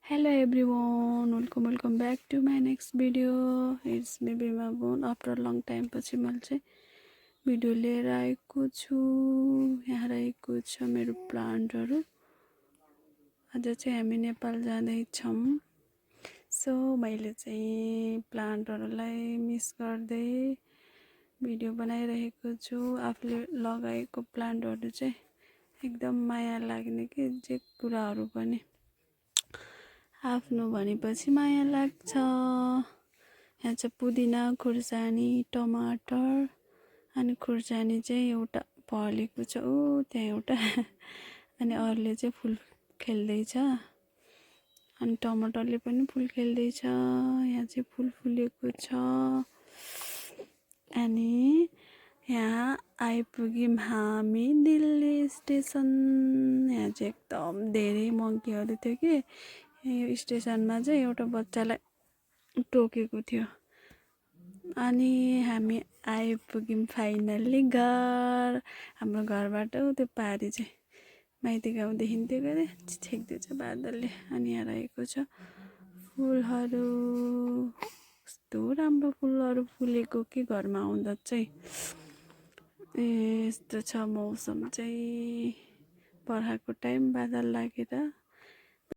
Hello everyone, welcome back to my next video. It's me Bima Bone. After a long time पछि मैले चाहिँ video लिएर आएको छु। यहाँ रहेको छ मेरो प्लान्टहरु। आज चाहिँ हामी नेपाल जाँदै छौं। सो मैले चाहिँ प्लान्टहरुलाई मिस गर्दै भिडियो बनाइरहेको छु। आफूले लगाएको प्लान्टहरु चाहिँ एकदम माया लाग्ने के जे कुराहरु पनि आफ्नो भनेपछि माया लाग्छ। यहाँ चाहिँ पुदिना, खुर्सानी, टमाटर अनि खुर्सानी चाहिँ एउटा फलेको छ। ओ त्यहाँ एउटा अनि अरूले चाहिँ फुल खेल्दै छ अनि टमाटरले पनि फुल खेल्दै छ। यहाँ चाहिँ फुल फुलेको छ अनि यहाँ आइपुग्यौं हामी दिल्ली स्टेसन। यहाँ चाहिँ एकदम धेरै मङ्कीहरु थियो के यो स्टेसनमा चाहिँ एउटा बच्चालाई टोकेको थियो अनि हामी आइपुग्यौं फाइनली घर। हाम्रो घरबाट त्यो पारी चाहिँ माइती गाउँ देखिन्थ्यो गरे छेक्दै छ बादलले। अनि यहाँ रहेको छ फुलहरु, कस्तो राम्रो फुलहरु फुलेको के घरमा आउँदा चाहिँ। यस्तो छ मौसम चाहिँ बर्खाको टाइम बादल लागेर